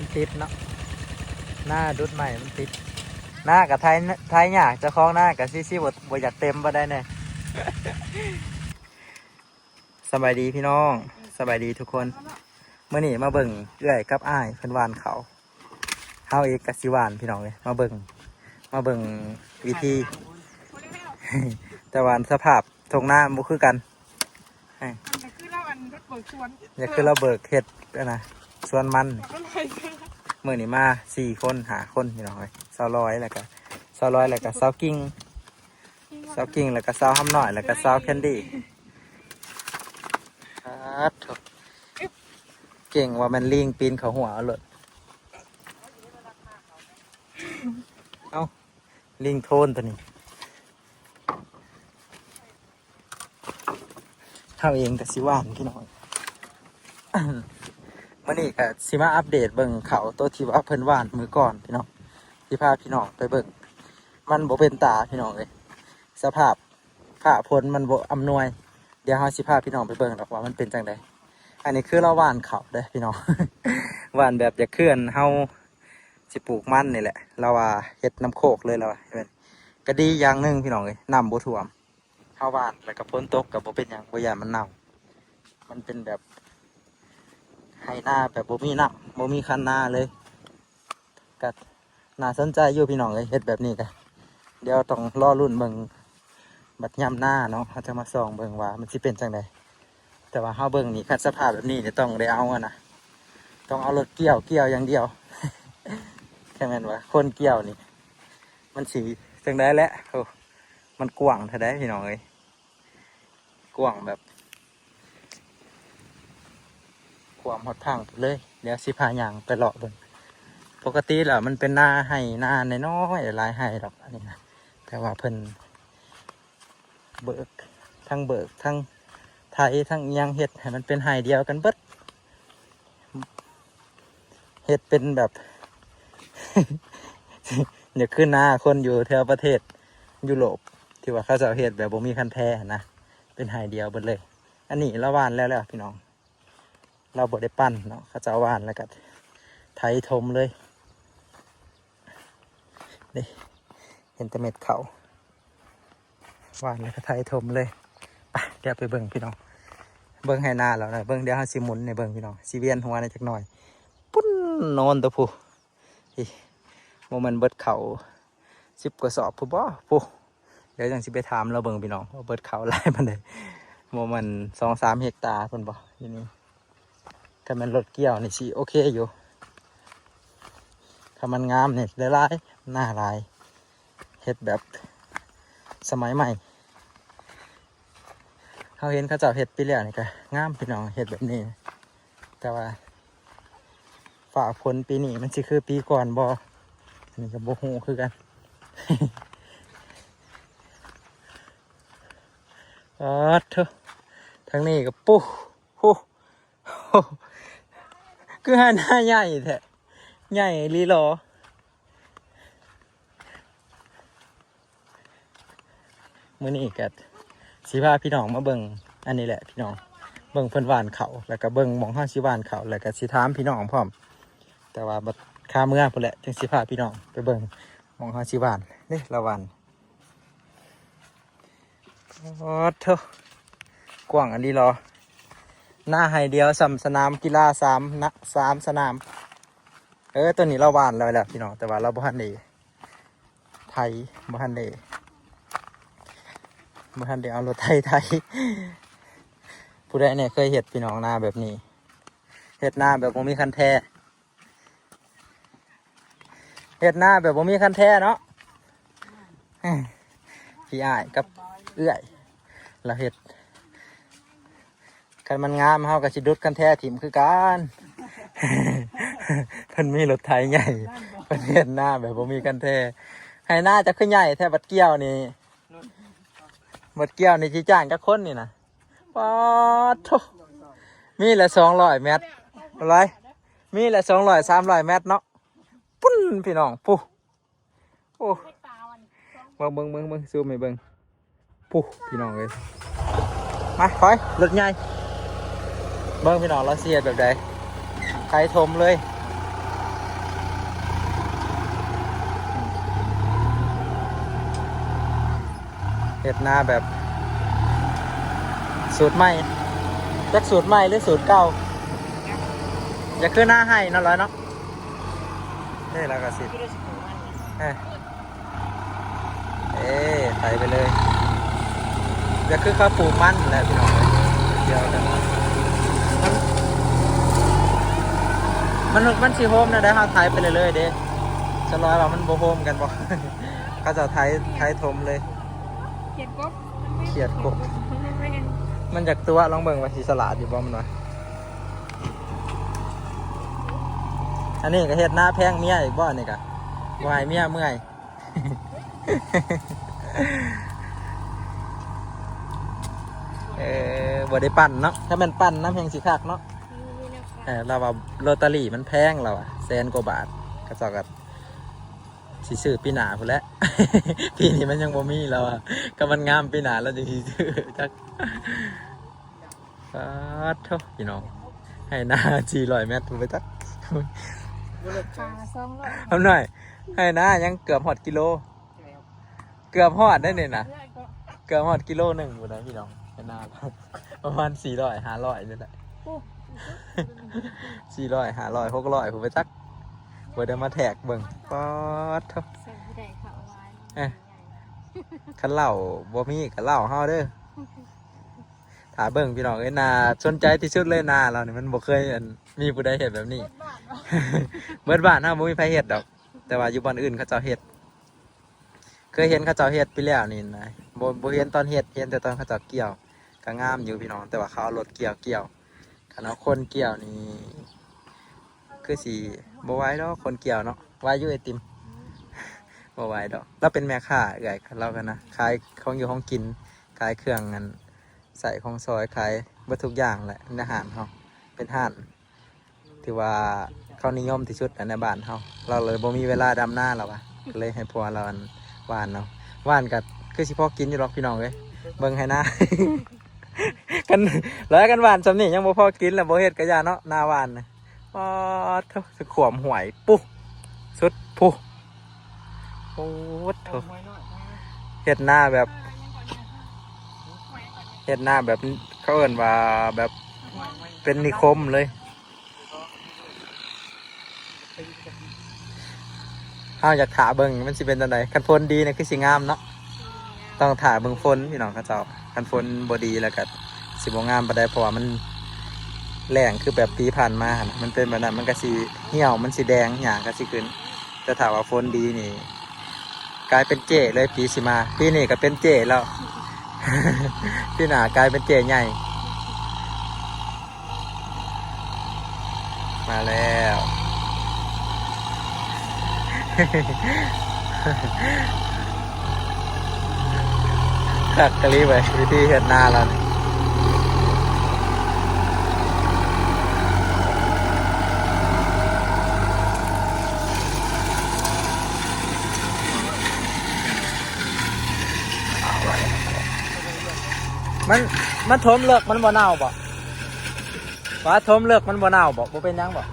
ມັນຕິດເນາະ ໜ້າດຸດໃໝ່ມັນຕິດ ໜ້າກະໄຖ ໄຖຍາກ ເຈົ້າຂອງໜ້າກະຊິ ຊິບໍ່ ບໍ່ຢາກເຕັມປານໃດແດ່. ສະບາຍດີພີ່ນ້ອງ ສະບາຍດີທຸກຄົນ. ມື້ນີ້ມາເບິ່ງເອື້ອຍກັບອ້າຍເພິ່ນຫວ່ານເຂົ້າ ເຮົາເອງກະຊິຫວ່ານພີ່ນ້ອງເອີຍ. ມາເບິ່ງ ມາເບິ່ງວິທີ ແຕ່ວ່າສະພາບທົ່ງນາບໍ່ຄືກັນ. ເອີ ມັນຄືລາວອັນເຮັດເບີກສວນ ຢາກຄືລາວເບີກເຮັດອັນນະ ສວນມັນ. ມື້ນີ້ມາສີ່ຄົນຫ້າຄົນພີ່ນ້ອງເອີຍ ສາວລອຍ ແລ້ວກະ ສາວລອຍ ແລ້ວກະສາວກິ່ງ ສາວກິ່ງ ແລ້ວກະສາວຫຳນ້ອຍ ແລ້ວກະສາວແຄນດີ້. ປາດໂທ້ ເກັ່ງວ່າແມ່ນລີງປີນເຂົ້າຫົວເອົາໂລດ. ເອົ້າ ລີງໂທນຕົວນີ້. ເຮົາເອງກະຊິຫວ່ານພີ່ນ້ອງ ມື້ນີ້ກະຊິມາອັບເດດເບິ່ງເຂົ້າໂຕທີ່ວ່າເພິ່ນຫວ່ານມື້ກ່ອນພີ່ນ້ອງ ຊິພາພີ່ນ້ອງໄປເບິ່ງ. ມັນບໍ່ເປັນຕາພີ່ນ້ອງເອີຍ ສະພາບຟ້າຝົນມັນບໍ່ອຳນວຍ. ດຽວເຮົາຊິພາພີ່ນ້ອງໄປເບິ່ງດອກວ່າມັນເປັນຈັ່ງໃດ. ອັນນີ້ຄືລາວຫວ່ານເຂົ້າເດີ້ພີ່ນ້ອງ ຫວ່ານແບບຢາກຄືອັນເຮົາຊິປູກມັນນີ້ແຫຼະ. ລາວວ່າເຮັດນຳໂຄກເລີຍ ລາວວ່າ ກະດີຢ່າງໜຶ່ງພີ່ນ້ອງເອີຍ ນ້ຳບໍ່ຖ້ວມ. ເຮົາຫວ່ານແລ້ວກະຝົນຕົກກະບໍ່ເປັນຫຍັງ ບໍ່ຢ້ານມັນເນົ່າ. ມັນເປັນແບບໄຮ່ນາແບບບໍ່ມີນ້ຳ ບໍ່ມີຄັນນາເລີຍ. ກະໜ້າສົນໃຈຢູ່ພີ່ນ້ອງເອີຍ ເຮັດແບບນີ້ກະ ດຽວຕ້ອງລໍລຸ້ນເບິ່ງ ບັດຍາມນາເນາະ ເຮົາຈະມາສ່ອງເບິ່ງວ່າມັນຊິເປັນຈັ່ງໃດ. ແຕ່ວ່າເຮົາເບິ່ງນີ້ ຄັນສະພາບແບບນີ້ນີ້ຕ້ອງໄດ້ເອົາຫັ້ນນະ ຕ້ອງເອົາລົດກ່ຽວ ກ່ຽວຢ່າງດຽວ. ແຄ່ແມ່ນວ່າຄົນກ່ຽວນີ້ ມັນຊິຈັ່ງໃດແຫຼະ. ໂອ້ ມັນກວ້າງເທົ່າໃດພີ່ນ້ອງເອີຍ ກວ້າງແບບ ກວ້າງຮອດພັງພຸ້ນເລີຍ. ດຽວຊິພາຍ່າງໄປເລາະເບິ່ງ. ປົກກະຕິແລ້ວມັນເປັນນາໄຮ່ນານ້ອຍໆ ຫຼາຍໄຮ່ດອກອັນນີ້ນະ ແຕ່ວ່າເພິ່ນເບີກ ທັງເບີກ ທັງໄຖ ທັງອີ່ຫຍັງ ເຮັດໃຫ້ມັນເປັນໄຮ່ດຽວກັນເບິດ. ເຮັດເປັນແບບ ຢ່າຄືນາຄົນຢູ່ແຖວປະເທດຢູໂຣບ ທີ່ວ່າເຂົາເຈົ້າເຮັດແບບບໍ່ມີຄັນແທນະ ເປັນໄຮ່ດຽວເບິດເລີຍ. ອັນນີ້ລາວຫວ່ານແລ້ວໆ ພີ່ນ້ອງ ລາວບໍ່ໄດ້ປັ່ນເນາະ ເຂົາເຈົ້າຫວ່ານແລ້ວກະໄຖຖົມເລີຍ. ນີ້ ເຫັນແຕ່ເມັດເຂົ້າ ຫວ່ານແລ້ວກະໄຖຖົມເລີຍ. ໄປ ດຽວໄປເບິ່ງພີ່ນ້ອງ ເບິ່ງໄຮ່ນາລາວນະ ເບິ່ງ. ດຽວເຮົາຊິໝູນໃຫ້ເບິ່ງພີ່ນ້ອງ ຊິວຽນຫົວແດ່ຈັກໜ້ອຍ. ປຸ້ນ ໂນນໂຕະພຸ້ນ ອີ ບໍ່ແມ່ນເບິດເຂົ້າສິບກວ່າສອບພຸ້ນບໍ? ພຸ້ນ ດຽວຈັ່ງຊິໄປຖາມລາວເບິ່ງພີ່ນ້ອງ ວ່າເບິດເຂົ້າຫຼາຍປານໃດ. ບໍ່ແມ່ນສອງສາມເຮັກຕາພຸ້ນບໍຢູ່ນີ້? ຄັນແມ່ນລົດກ່ຽວນີ້ຊິໂອເຄຢູ່ ຄັນມັນງາມນີ້ໄດ້ຫຼາຍ ນາຫຼາຍ ເຮັດແບບສະໄໝໃໝ່. ເຮົາເຫັນເຂົາເຈົ້າເຮັດປີແລ້ວນີ້ກະງາມພີ່ນ້ອງ ເຮັດແບບນີ້. ແຕ່ວ່າຟ້າຝົນປີນີ້ມັນຊິຄືປີກ່ອນບໍ່ ອັນນີ້ກະບໍ່ຮູ້ຄືກັນ. ປາດໂທ້ ທາງນີ້ກະປຸ້ ໂອ້ ຄືໄຮ່ນາໃຫຍ່ແທ້ ໃຫຍ່ອີ່ຫຼີຫຼໍ. ມື້ນີ້ກະຊິພາພີ່ນ້ອງມາເບິ່ງອັນນີ້ແຫຼະພີ່ນ້ອງ ເບິ່ງເພິ່ນຫວ່ານເຂົ້າ ແລ້ວກະເບິ່ງໝ່ອງເຮົາຊິຫວ່ານເຂົ້າ ແລ້ວກະຊິຖາມພີ່ນ້ອງພ້ອມ. ແຕ່ວ່າບັດຄາເມືອພຸ້ນແຫຼະ ຈຶ່ງຊິພາພີ່ນ້ອງໄປເບິ່ງໝ່ອງເຮົາຊິຫວ່ານ. ນີ້ລາວຫວ່ານ ໂອ້ໂທ້ ກວ້າງອີ່ຫຼີຫຼໍ ໜ້າໄຮ່ດຽວສ່ຳສະໜາມກິລາສາມນະ ສາມສະໜາມ. ເອີ ໂຕນີ້ລາວຫວ່ານແລ້ວແຫຼະພີ່ນ້ອງ ແຕ່ວ່າລາວບໍ່ທັນໄດ້ໄຖ ບໍ່ທັນໄດ້ ບໍ່ທັນໄດ້ເອົາລົດໄຖໄຖ. ຜູ້ໃດແດ່ເຄີຍເຮັດພີ່ນ້ອງ ນາແບບນີ້ ເຮັດນາແບບບໍ່ມີຄັນແທ ເຮັດນາແບບບໍ່ມີຄັນແທເນາະ. ພີ່ອ້າຍກັບເອື້ອຍລາວເຮັດ ຄັນມັນງາມເຮົາກະຊິດຸດຄັນແທຖິ້ມຄືກັນ. ເພິ່ນມີລົດໄຖໃຫຍ່ ເພິ່ນເຮັດນາແບບບໍ່ມີຄັນແທ. ໄຮ່ນາເຈົ້າຄືໃຫຍ່ແທ້ ບັດກ່ຽວນີ້ ບັດກ່ຽວນີ້ຊິຈ້າງຈັກຄົນນີ້ນະ? ປາດໂທ້ ມີແຫຼະສອງຮ້ອຍແມັດ ເທົ່າໃດ ມີແຫຼະສອງຮ້ອຍ ສາມຮ້ອຍແມັດເນາະ. ປຸ້ນ ພີ່ນ້ອງ ພຸ້ນ ໂອ້ ເບິ່ງ ເບິ່ງ ເບິ່ງ ເບິ່ງ ຊູມໃຫ້ເບິ່ງ ພຸ້ນ ພີ່ນ້ອງເອີຍ. ມາ ຖອຍ ລົດໃຫຍ່ ເບິ່ງພີ່ນ້ອງ ລາວຊິເຮັດແບບໃດ ໄຖຖົມເລີຍ. ເຮັດນາແບບສູດໃໝ່ ຈັກສູດໃໝ່ຫຼືສູດເກົ່າ? ຢາກຄືນາໄຮ່ເນາະ ລອຍເນາະ. ເດ້ ລາວກໍຊິ ເອີ ເອີ ໄຖໄປເລີຍ. ຢາກຄືເຂົາປູກມັນແຫຼະພີ່ນ້ອງເອີຍ ດຽວກັນ ມັນ ມັນ ມັນຊິໂຮມແນວໃດ ເຮົາໄຖໄປເລື້ອຍໆເດ້. ສະລອຍວ່າມັນບໍ່ໂຮມກັນບໍ່? ເຂົາເຈົ້າໄຖ ໄຖຖົມເລີຍ. ຂຽດກົບ ຂຽດກົບ ມັນຢາກຕົວະ ລອງເບິ່ງວ່າຊິສະຫຼາດຢູ່ບໍ່ ມັນວ່າ. ອັນນີ້ກໍເຮັດນາແພງເມຍອີກບໍ່? ອັນນີ້ກໍບໍ່ໃຫ້ເມຍເມື່ອຍ. ເອີ ບໍ່ໄດ້ປັ່ນເນາະ ຖ້າແມ່ນປັ່ນນຳແຮງຊິຄັກເນາະ. ເອີ ລາວວ່າໂລຕາຣີມັນແພງ ລາວວ່າແສນກວ່າບາດ ເຂົາເຈົ້າກໍຊິຊື້ປີໜ້າພຸ້ນແຫຼະ. ປີນີ້ມັນຍັງບໍ່ມີ ລາວວ່າ ຄັນມັນງາມປີໜ້າລາວຈຶ່ງຊິຊື້ຈັກ. ປາດໂທ້ ພີ່ນ້ອງ ໄຮ່ນາສີ່ຮ້ອຍແມັດພຸ້ນໄປຈັກ. ຂາສອງຮ້ອຍ ຄຳນ້ອຍ ໄຮ່ນາຍັງເກືອບຮອດກິໂລ ເກືອບຮອດໄດ໋ນີ້ນະ ເກືອບຮອດກິໂລໜຶ່ງພຸ້ນນະພີ່ນ້ອງ. ໄຮ່ນາປະມານສີ່ຮ້ອຍ ຫ້າຮ້ອຍນີ້ແຫຼະ ສີ່ຮ້ອຍ ຫ້າຮ້ອຍ ຫົກຮ້ອຍພຸ້ນໄປຈັກ. ບໍ່ໄດ້ມາແທກເບິ່ງ ປາດໂທ້ ເອີ ຄັນເຫຼົ້າບໍ່ມີກໍເຫຼົ້າເຮົາເດີ. ຖ້າເບິ່ງພີ່ນ້ອງເອີຍ ໜ້າສົນໃຈທີ່ສຸດເລີຍ ນາລາວນີ້ ມັນບໍ່ເຄີຍ ອັນ ມີຜູ້ໃດເຮັດແບບນີ້. ເບິດບ້ານເຮົາບໍ່ມີໃຜເຮັດດອກ ແຕ່ວ່າຢູ່ບ່ອນອື່ນເຂົາເຈົ້າເຮັດ ເຄີຍເຫັນເຂົາເຈົ້າເຮັດປີແລ້ວນີ້ນະ. ບໍ່ ບໍ່ເຫັນຕອນເຮັດ ເຫັນແຕ່ຕອນເຂົາເຈົ້າກ່ຽວ ກໍງາມຢູ່ພີ່ນ້ອງ ແຕ່ວ່າເຂົາເອົາລົດກ່ຽວ ກ່ຽວ. ຄັນເອົາຄົນກ່ຽວນີ້ ຄືຊິບໍ່ໄຫວດອກ ຄົນກ່ຽວເນາະ. ໄຫວຢູ່ໄອຕິມ ບໍ່ໄຫວດອກ. ລາວເປັນແມ່ຄ້າ ເອື້ອຍລາວກໍນະ ຂາຍຂອງຢູ່ຂອງກິນ ຂາຍເຄື່ອງອັນໃຊ້ຂອງສອຍ ຂາຍເບິດທຸກຢ່າງແຫຼະໃນຮ້ານເຮົາ. ເປັນຮ້ານທີ່ວ່າເຂົານິຍົມທີ່ສຸດໃນບ້ານເຮົາ ລາວເລີຍບໍ່ມີເວລາດຳນາ ລາວວ່າ ກໍເລີຍໃຫ້ຜົວລາວອັນຫວ່ານເອົາ. ຫວ່ານກໍຄືຊິພໍກິນຢູ່ດອກພີ່ນ້ອງເອີຍ ເບິ່ງໄຮ່ນາ ຄັນ ແລ້ວຄັນຫວ່ານຊ່ຳນີ້ຍັງບໍ່ພໍກິນ ແລ້ວບໍ່ເຮັດກະຢ່າເນາະ ນາຫວ່ານນະ. ປາດໂທ້ ສຸດຂວມຫ້ວຍ ປຸ ສຸດພຸ ໂອ້ໂທ້ ເຮັດນາແບບ ເຮັດນາແບບ ເຂົາເອີ້ນວ່າແບບເປັນນິຄົມເລີຍ. ເຮົາຢາກຖ້າເບິ່ງມັນຊິເປັນຈັ່ງໃດ. ຄັນຝົນດີນີ້ຄືຊິງາມເນາະ ຕ້ອງຖ້າເບິ່ງຝົນພີ່ນ້ອງເຂົາເຈົ້າ. ຄັນຝົນບໍ່ດີແລ້ວກໍຊິບໍ່ງາມປານໃດ ເພາະວ່າມັນແລ້ງຄືແບບປີຜ່ານມາຫັ້ນນະ ມັນເປັນແບບນັ້ນ ມັນກໍຊິຫ່ຽວ ມັນຊິແດງ ຫຍ້າກໍຊິຂຶ້ນ. ແຕ່ຖ້າວ່າຝົນດີນີ້ ກາຍເປັນເຈ້ເລີຍປີຊິມາ. ປີນີ້ກໍເປັນເຈ້ແລ້ວ ປີໜ້າກາຍເປັນເຈ້ໃຫຍ່. ມາແລ້ວ ຄັກອີ່ຫຼີເວີຍ ວິທີເຮັດນາລາວນີ້. ມັນ ມັນຖົມເລິກ ມັນບໍ່ເນົ່າບໍ່? ວ່າຖົມເລິກ ມັນບໍ່ເນົ່າບໍ່? ບໍ່ເປັນຫຍັງບໍ່?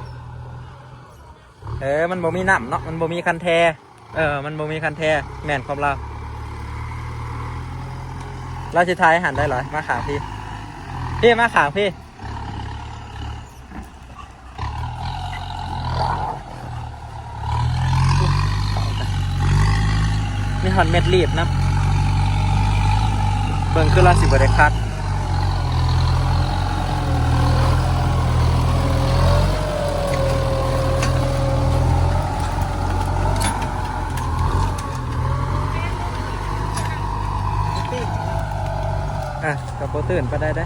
ເອີ ມັນບໍ່ມີນ້ຳເນາະ ມັນບໍ່ມີຄັນແທ. ເອີ ມັນບໍ່ມີຄັນແທ. ແມ່ນຄວາມລາວ. ລາວຊິຖ່າຍໃຫ້ຫັ້ນໄດ້ຫຼອຍ ມາຂ້າງພີ້ ພີ້ ມາຂ້າງພີ້. ມີຮອດເມັດລີບນຳ. ເບິ່ງຄືລາວຊິບໍ່ໄດ້ຄັດ. ອ່ະ ກໍບໍ່ຕື່ນປານໃດເດ້.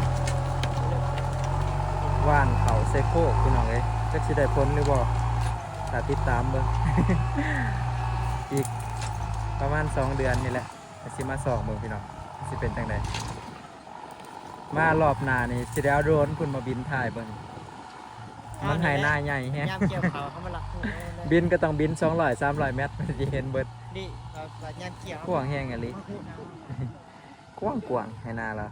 ຫວ່ານເຂົ້າໃສ່ໂຄກພີ່ນ້ອງເອີຍ ຈັກຊິໄດ້ຜົນຫຼືບໍ່ ຖ້າຕິດຕາມເບິ່ງ. ອີກປະມານສອງເດືອນນີ້ແຫຼະ ກໍຊິມາສ່ອງເບິ່ງພີ່ນ້ອງ ຊິເປັນຈັ່ງໃດ. ມາລອບໜ້ານີ້ຊິໄດ້ເອົາໂດຣນພຸ້ນມາບິນຖ່າຍເບິ່ງ. ມັນໄຮ່ນາໃຫຍ່ແຮງ. ຍາມກ່ຽວເຂົ້າເຮົາມາລັກຫົວເລີຍ. ບິນກໍຕ້ອງບິນສອງຮ້ອຍ ສາມຮ້ອຍແມັດ ມັນຊິເຫັນເບິດ. ນີ້ ວ່າ ວ່າຍາມກ່ຽວ ກວ້າງແຮງອີ່ຫຼີ. ກວ້າງໆ ໄຮ່ນາລາວ.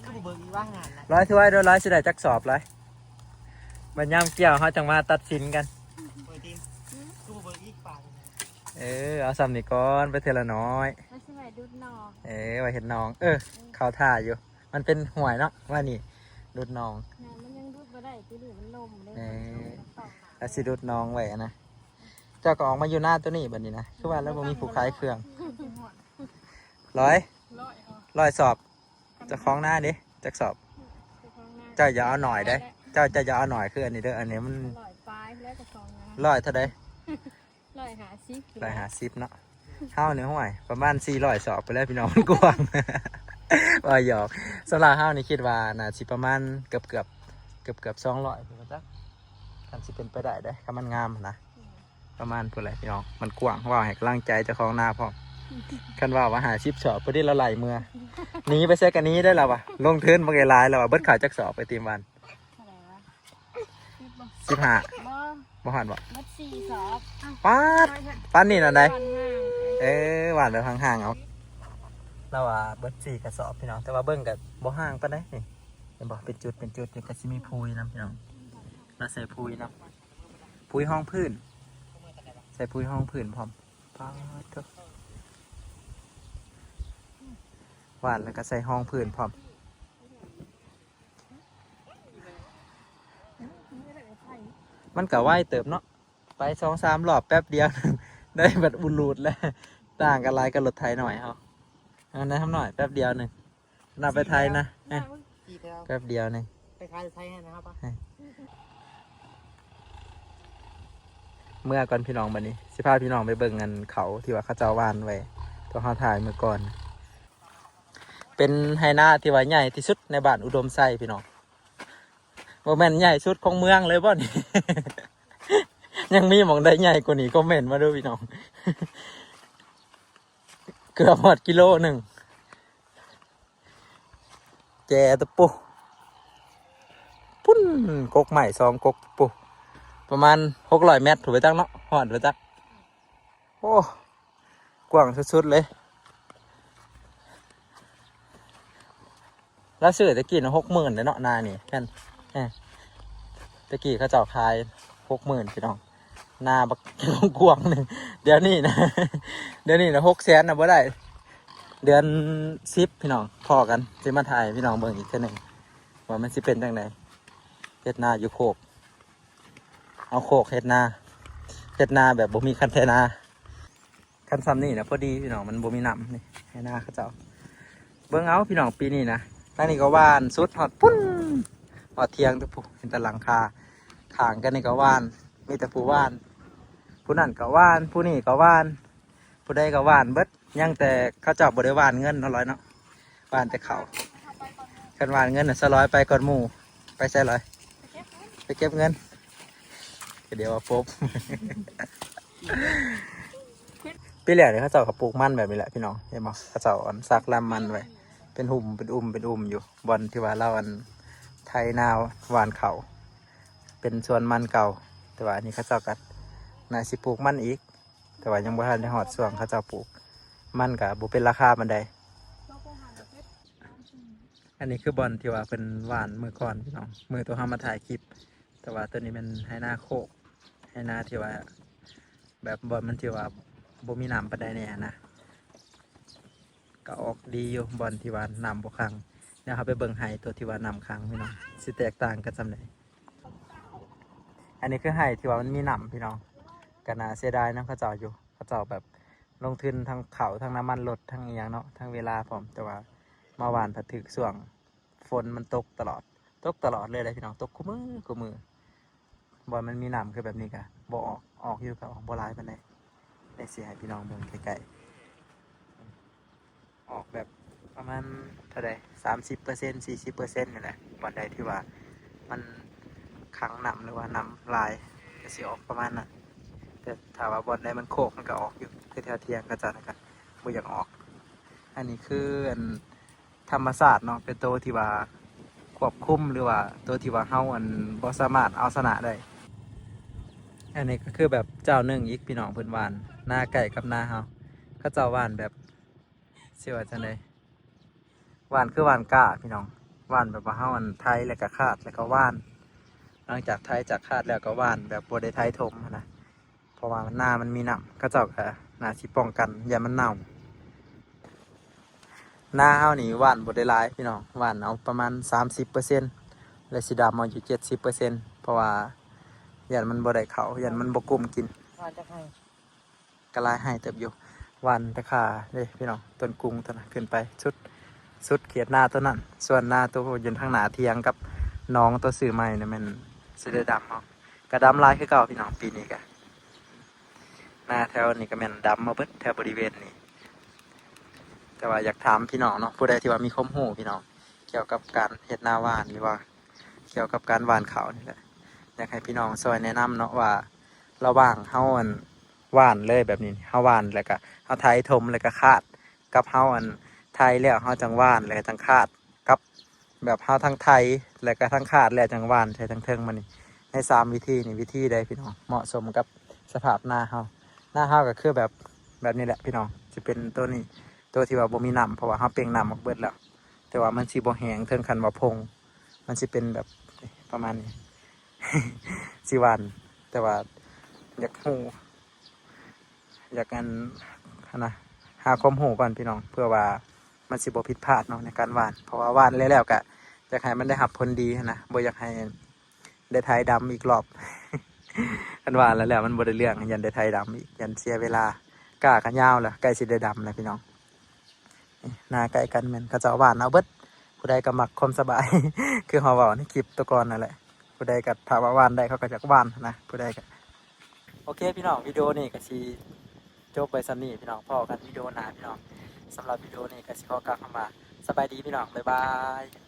ຄືບໍ່ເບິ່ງອີກວ່າງານນະ. ລອຍ ຖືວ່າໂດຍລອຍຊິໄດ້ຈັກສອບລອຍ. ບັດຍາມກ່ຽວເຮົາຈັ່ງມາຕັດສິນກັນ. ເບິ່ງຕິ ຄືບໍ່ເບິ່ງອີກປານ. ເອີ ເອົາສ່ຳນີ້ກ່ອນ ໄປເທື່ອລະໜ້ອຍ. ແລ້ວຊິໄວ້ດູດໜອງ. ເອີ ໄວ້ເຮັດໜອງ. ເອີ ເອີ ເຂົ້າທ່າຢູ່ ມັນເປັນຫ້ວຍເນາະ ວ່ານີ້ດູດໜອງ. ແມ່ນ ມັນຍັງດູດບໍ່ໄດ້ ຕົວນີ້ມັນລົມເດ້. ເອີ ມັນລົມ ແລ້ວຊິດູດໜອງໄວ້ນະ. ເຈົ້າກໍອອກມາຢູ່ນາຕົວນີ້ບັດນີ້ນະ ຄືວ່າລາວບໍ່ມີຜູ້ຂາຍເຄື່ອງ. ຮ້ອຍ ຮ້ອຍ ເອີ ຮ້ອຍສອບ. ເຈົ້າຂອງນາເດ້ ຈັກສອບ? ເຈົ້າຢ່າເອົາໜ້ອຍເດ້ ເຈົ້າ ເຈົ້າຢ່າເອົາໜ້ອຍຄືອັນນີ້ເດີ ອັນນີ້ມັນ ຮ້ອຍປາຍແລ້ວ ເຈົ້າຂອງນາ. ຮ້ອຍເທົ່າໃດ? ຮ້ອຍຫ້າສິບ. ຮ້ອຍຫ້າສິບເນາະ. ເຮົານີ້ ຫ້ວຍ ປະມານສີ່ຮ້ອຍສອບໄປແລ້ວພີ່ນ້ອງ ມັນກວ້າງ. ວ່າຫຍອກ. ສຳລັບເຮົານີ້ຄິດວ່າໜ້າຊິປະມານເກືອບໆ ເກືອບໆສອງຮ້ອຍພຸ້ນຈັກ ຄັນຊິເປັນໄປໄດ້ເດ້ ຄັນມັນງາມນະ. ປະມານພຸ້ນແຫຼະພີ່ນ້ອງ ມັນກວ້າງ. ເວົ້າໃຫ້ກຳລັງໃຈເຈົ້າຂອງນາພ້ອມ. ຄັນເວົ້າວ່າຫ້າສິບສອບ ພໍດີລາວໄລ່ເມືອ ໜີໄປໃສກໍໜີໄດ້ລາວວ່າ. ລົງທຶນບໍ່ໄດ້ຫຼາຍລາວວ່າ. ເບິດເຂົ້າຈັກສອບໄອ້ຕິມຫວານ? ເທົ່າໃດວະ? ສິບບໍ່? ສິບຫ້າ ບໍ່ ບໍ່ຮອດບໍ່? ເບິດສີ່ສອບ. ອ້າວ ປາດ ປານນີ້ນະໄດ໋. ເອີ ຫວ່ານແບບຫ່າງໆ ເອົາ. ລາວວ່າເບິດສີ່ກະສອບພີ່ນ້ອງ ແຕ່ວ່າເບິ່ງກໍບໍ່ຫ່າງປານໃດນີ້. ເຫັນບໍ່? ເປັນຈຸດ ເປັນຈຸດຢູ່ ກໍຊິມີຜຸຍນຳພີ່ນ້ອງ. ລາວໃສ່ຜຸຍນຳ ຜຸຍຮອງພື້ນ ໃສ່ຜຸຍຮອງພື້ນພ້ອມ. ປາດໂທ້ ຫວ່ານແລ້ວກໍໃສ່ຮອງພື້ນພ້ອມ. ມັນກໍໄວເຕີບເນາະ ໄປສອງສາມຮອບແປັບດຽວ ໄດ້ບັດອຸລູດແລ້ວ. ຕ່າງກັນຫຼາຍກັບລົດໄຖໜ້ອຍເຮົາ. ອັນນັ້ນທຳໜ້ອຍ ແປັບດຽວໜຶ່ງ. ນຳໄປໄທນະ ສີ່ແຖວ ແປັບດຽວໜຶ່ງ ໄປຂາຍໄທໃຫ້ນະເຮົາປະ. ເມືອກ່ອນພີ່ນ້ອງ. ບັດນີ້ຊິພາພີ່ນ້ອງໄປເບິ່ງອັນເຂົາທີ່ວ່າເຂົາເຈົ້າຫວ່ານໄວ້ ຕົວເຮົາຖ່າຍມື້ກ່ອນ. ເປັນໄຮ່ນາທີ່ວ່າໃຫຍ່ທີ່ສຸດໃນບ້ານອຸດົມໄຊພີ່ນ້ອງ. ບໍ່ແມ່ນໃຫຍ່ສຸດຂອງເມືອງເລີຍບໍ່ນີ້? ຍັງມີໝ່ອງໃດໃຫຍ່ກວ່ານີ້? ຄອມເມັນມາດູພີ່ນ້ອງ. ເກືອບຮອດກິໂລໜຶ່ງ. ແຈຕະປູ ພຸ້ນ ກົກໄມ້ສອງກົກຕະປູ ປະມານຫົກຮ້ອຍແມັດ ຖືວ່າຈັກເນາະ ຮອດບໍ່ຈັກ. ໂອ້ ກວ້າງສຸດໆເລີຍ. ລາວຊື້ແຕ່ກີ້ນະ ຫົກໝື່ນເດ້ເນາະ ນານີ້ແມ່ນ. ເອີ ແຕ່ກີ້ເຂົາເຈົ້າຂາຍຫົກໝື່ນພີ່ນ້ອງ ນາບັກກວ້າງໜຶ່ງ. ດຽວນີ້ນະ ດຽວນີ້ນະ ຫົກແສນນະບໍ່ໄດ້. ເດືອນສິບພີ່ນ້ອງ ພໍ້ກັນ ຊິມາຖ່າຍໃຫ້ພີ່ນ້ອງເບິ່ງອີກເທື່ອໜຶ່ງ ວ່າມັນຊິເປັນຈັ່ງໃດ ເຮັດນາຢູ່ໂຄກ. ເອົາໂຄກເຮັດນາ ເຮັດນາແບບບໍ່ມີຄັນໄຖນາ. ຄັນຊ່ຳນີ້ນະພໍດີພີ່ນ້ອງ ມັນບໍ່ມີນ້ຳນີ້ ໃຫ້ນາເຂົາເຈົ້າ. ເບິ່ງເອົາພີ່ນ້ອງ ປີນີ້ນະ ທາງນີ້ກໍຫວ່ານສຸດຮອດພຸ້ນ ຮອດທຽງພຸ້ນ ເຫັນແຕ່ຫຼັງຄາ. ຂ້າງກັນນີ້ກໍຫວ່ານ ມີແຕ່ຜູ້ຫວ່ານ ຜູ້ນັ້ນກໍຫວ່ານ ຜູ້ນີ້ກໍຫວ່ານ ຜູ້ໃດກໍຫວ່ານເບິດ. ຍັງແຕ່ເຂົາເຈົ້າບໍ່ໄດ້ຫວ່ານເງິນເນາະ ລອຍເນາະ ຫວ່ານແຕ່ເຂົ້າ. ຄັນຫວ່ານເງິນນະ ສະລອຍໄປກ່ອນໝູ່. ໄປໃສລອຍ? ໄປເກັບເງິນ. ກໍດຽວວ່າປົບ. ປີແລ້ວນີ້ເຂົາເຈົ້າກໍປູກມັນແບບນີ້ແຫຼະພີ່ນ້ອງ ເຫັນບໍ່? ເຂົາເຈົ້າອັນສັກລຳມັນໄວ້ ເປັນຫຸ້ມ ເປັນອຸ້ມ ເປັນອຸ້ມຢູ່ ບ່ອນທີ່ວ່າລາວອັນໄຖນາຫວ່ານເຂົ້າ ເປັນສວນມັນເກົ່າ. ແຕ່ວ່າອັນນີ້ເຂົາເຈົ້າກໍໜ້າຊິປູກມັນອີກ ແຕ່ວ່າຍັງບໍ່ທັນໄດ້ຮອດຊ່ວງເຂົາເຈົ້າປູກ ມັນກໍບໍ່ເປັນລາຄາປານໃດ. ອັນນີ້ຄືບ່ອນທີ່ວ່າເພິ່ນຫວ່ານມື້ກ່ອນພີ່ນ້ອງ ມື້ຕົວເຮົາມາຖ່າຍຄລິບ. ແຕ່ວ່າຕົວນີ້ແມ່ນໄຮ່ນາໂຄກ ໄຮ່ນາທີ່ວ່າແບບບ່ອນມັນທີ່ວ່າບໍ່ມີນ້ຳປານໃດແດ່ຫັ້ນນະ. ກໍອອກດີຢູ່ ບ່ອນທີ່ວ່ານ້ຳບໍ່ຂັງ. ດຽວເຮົາໄປເບິ່ງໄຮ່ຕົວທີ່ວ່ານ້ຳຂັງພີ່ນ້ອງ ຊິແຕກຕ່າງກັນສ່ຳໃດ. ອັນນີ້ຄືໄຮ່ທີ່ວ່າມັນມີນ້ຳພີ່ນ້ອງ ກໍໜ້າເສຍດາຍນຳເຂົາເຈົ້າຢູ່ ເຂົາເຈົ້າແບບລົງທຶນທັງເຂົ້າ ທັງນ້ຳມັນລົດ ທັງອີ່ຫຍັງເນາະ ທັງເວລາພ້ອມ ແຕ່ວ່າມາຫວ່ານພັດຖືກຊ່ວງ ຝົນມັນຕົກຕະຫຼອດ ຕົກຕະຫຼອດເລີຍແຫຼະພີ່ນ້ອງ ຕົກຄູ່ມື້ຄູ່ມື້. ບ່ອນມັນມີນ້ຳຄືແບບນີ້ກະບໍ່ອອກ ອອກຢູ່ກະອອກບໍ່ຫຼາຍປານໃດ. ດຽວຊິໃຫ້ພີ່ນ້ອງເບິ່ງໃກ້ໆ ອອກແບບປະມານເທົ່າໃດ ສາມສິບເປີເຊັນ ສີ່ສິບເປີເຊັນນີ້ແຫຼະ. ບ່ອນໃດທີ່ວ່າມັນຂັງນ້ຳ ຫຼືວ່ານ້ຳຫຼາຍກະຊິອອກປະມານນັ້ນ ແຕ່ຖ້າວ່າບ່ອນໃດມັນໂຄກມັນກະອອກຢູ່ ຄືແຖວທຽງເຂົາເຈົ້ານັ້ນກະບໍ່ຢາກອອກ. ອັນນີ້ຄືອັນ ທຳມະຊາດເນາະ ເປັນໂຕທີ່ວ່າຄວບຄຸມ ຫຼືວ່າໂຕທີ່ວ່າເຮົາ ອັນ ບໍ່ສາມາດເອົາຊະນະໄດ້. ອັນນີ້ກໍຄືແບບເຈົ້າໜຶ່ງອີກ ພີ່ນ້ອງເພິ່ນຫວ່ານນາໃກ້ກັບນາເຮົາ ເຂົາເຈົ້າຫວ່ານແບບ ຊິວ່າຈັ່ງໃດ ຫວ່ານຄືຫວ່ານກ້າພີ່ນ້ອງ ຫວ່ານແບບວ່າເຮົາ ອັນ ໄຖແລ້ວກໍຄາດ ແລ້ວກໍຫວ່ານ ຫຼັງຈາກໄຖຈາກຄາດແລ້ວກໍຫວ່ານ ແບບບໍ່ໄດ້ໄຖຖົມຫັ້ນນະ. ເພາະວ່ານາມັນມີນ້ຳ ເຂົາເຈົ້າກໍ ໜ້າຊິປ້ອງກັນ ຢ້ານມັນເນົ່າ. ນາເຮົານີ້ຫວ່ານບໍ່ໄດ້ຫຼາຍພີ່ນ້ອງ, ຫວ່ານເອົາປະມານສາມສິບເປີເຊັນ ແລະ ຊິດຳເອົາຢູ່ເຈັດສິບເປີເຊັນ ເພາະວ່າຢ້ານມັນບໍ່ໄດ້ເຂົ້າ, ຢ້ານມັນບໍ່ກຸ້ມກິນ. ຫວ່ານຈັກໄຮ່? ກໍຫຼາຍໄຮ່ເຕີບຢູ່. ຫວ່ານຕາຂ່າເດ້ພີ່ນ້ອງ, ຕົ້ນກຸງຕົວນັ້ນ ຂຶ້ນໄປສຸດ ສຸດເຂດນາຕົວນັ້ນ. ສ່ວນນາຕົວຢູ່ທາງໜ້າຖຽງກັບໜອງຕົວຊື້ໃໝ່ນັ້ນ ແມ່ນຊິໄດ້ດຳເອົາ. ກະດຳຫຼາຍຄືເກົ່າພີ່ນ້ອງ, ປີນີ້ກະ ນາແຖວນີ້ກະແມ່ນດຳມາເບິດ ແຖວບໍລິເວນນີ້. ແຕ່ວ່າຢາກຖາມພີ່ນ້ອງເນາະ, ຜູ້ໃດທີ່ວ່າມີຄວາມຮູ້ພີ່ນ້ອງ ກ່ຽວກັບການເຮັດນາຫວ່ານ ຫຼືວ່າກ່ຽວກັບການຫວ່ານເຂົ້ານີ້ແຫຼະ, ຢາກໃຫ້ພີ່ນ້ອງຊ່ອຍແນະນຳເນາະວ່າ ລະຫວ່າງເຮົາ ອັນ ຫວ່ານເລີຍແບບນີ້, ເຮົາຫວ່ານແລ້ວກະເຮົາໄຖຖົມແລ້ວກະຄາດ, ກັບເຮົາ ອັນ ໄຖແລ້ວເຮົາຈັ່ງຫວ່ານແລ້ວຈັ່ງຄາດ, ກັບແບບເຮົາທັງໄຖແລ້ວກະທັງຄາດແລ້ວຈັ່ງຫວ່ານໃສ່ທາງເທິງມານີ້, ໃນສາມວິທີນີ້ ວິທີໃດພີ່ນ້ອງເໝາະສົມກັບສະພາບນາເຮົາ? ນາເຮົາກໍຄືແບບ ແບບນີ້ແຫຼະພີ່ນ້ອງ, ຊິເປັນໂຕນີ້ ໂຕທີ່ວ່າບໍ່ມີນ້ຳ ເພາະວ່າເຮົາເປັ່ງນ້ຳອອກເບິດແລ້ວ. ແຕ່ວ່າມັນຊິບໍ່ແຫ້ງເຖິງຂັ້ນວ່າພົ່ງ, ມັນຊິເປັນແບບປະມານນີ້. ຊິຫວ່ານ ແຕ່ວ່າຢາກຮູ້ ຢາກ ອັນ ຫັ້ນນະ ຫາຄວາມຮູ້ກ່ອນພີ່ນ້ອງ, ເພື່ອວ່າມັນຊິບໍ່ຜິດພາດເນາະໃນການຫວ່ານ. ເພາະວ່າຫວ່ານແລ້ວໆ ກະຢາກໃຫ້ມັນໄດ້ຮັບຜົນດີຫັ້ນນະ, ບໍ່ຢາກໃຫ້ໄດ້ໄຖດຳອີກລອບ. ຄັນຫວ່ານແລ້ວໆ ມັນບໍ່ໄດ້ເລື່ອງ, ຢ້ານໄດ້ໄຖດຳອີກ, ຢ້ານເສຍເວລາ. ກ້າກໍຍາວແລ້ວ, ໃກ້ຊິໄດ້ດຳແລ້ວພີ່ນ້ອງ. ນີ້ ນາໃກ້ກັນແມ່ນເຂົາເຈົ້າຫວ່ານເອົາເບິດ, ຜູ້ໃດກໍມັກຄວາມສະບາຍ ຄືເຮົາເວົ້າໃນຄລິບແຕ່ກ່ອນນັ້ນແຫຼະ, ຜູ້ໃດກໍຖ້າວ່າຫວ່ານໄດ້ເຂົາກໍຢາກຫວ່ານນະ, ຜູ້ໃດກໍ. ໂອເຄພີ່ນ້ອງ, ວິດີໂອນີ້ກໍຊິຈົບໄວ້ສ່ຳນີ້ພີ່ນ້ອງ, ພໍ້ກັນວິດີໂອໜ້າພີ່ນ້ອງ. ສຳລັບວິດີໂອນີ້ກໍຊິຂໍກ່າວຄຳວ່າ ສະບາຍດີພີ່ນ້ອງ, ບາຍບາຍ.